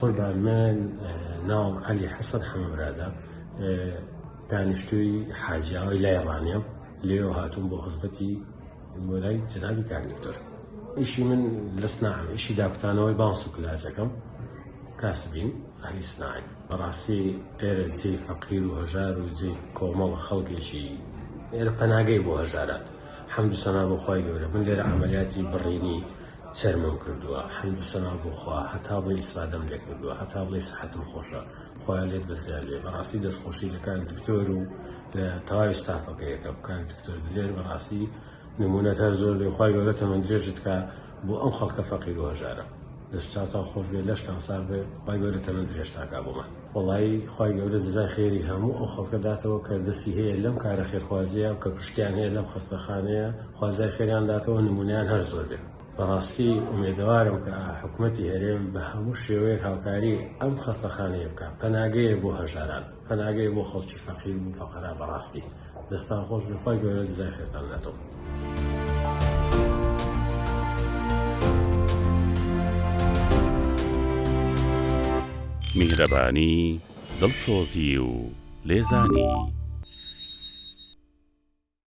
قوربان من ناوم عەلی حەسەن حەمەمرادە دانیشتووی حاجیاوای لای ڕانیەم لێوە هاتووم بۆ خزمەتی بۆ لای جەنابی کاک دکتۆر ئیشی من لە سناعم ئیشی داکوتانەوەی بانس و کلاجەکەم کاسبین ئەهلی سناعین بەڕاستی ئێرە جێی فەقیر و هەژار و جێی کۆمەڵە خەڵکێکی ئێرە پەناگەی بۆ هەژاران حەمد و سەنا بۆ خوای گەورە من لێرە عەمەلیاتی بڕینی چەرمم کردووە حەمد و سەنا بۆ خوا هەتا بڵێی ئیسفادەم لێ کردووە هەتا بڵێی سحەتم خۆشە خوایە لێت بەزیاد بێ بەڕاستی دەستخۆشی لە کاک دکتۆر و لە تەواوی ستافەکە یەکەم کاک دکتۆر دلێر بەڕاستی نمونەت هەر زۆر بێ خوای گەورە تەمەن درێژت کا بۆ ئەم خەڵکە فەقیر و هەژارە دەست چاوتان خۆش بێ لەشتان ساغ بێ خوای گەورە تەمەن درێژتان کا بۆمان وەڵایی خوای گەورە جزای خێری هەموو ئەو خەڵکە داتەوە کە دەستی هەیە لەم کارە خێرخوازیە و کە پشکیان هەیە لەم خەستەخانەیە خوا جزای خێریان داتەوە نمونەیان هەر زۆر بێ. بەڕاستی ئومێدەوارم کە حکومەتی هەرێم بە هەموو شێوەیەک هاوکاری ئەم خەستەخانەیە بکا پەناگەیە بۆ هەژاران پەناگەیە بۆ خەڵکی فەقیر و فەقەرا بەڕاستی دەستان خۆش بێ خوای گەورە جزای خێرتان داتەوە. میهرەبانی، دڵسۆزی و لێزانی.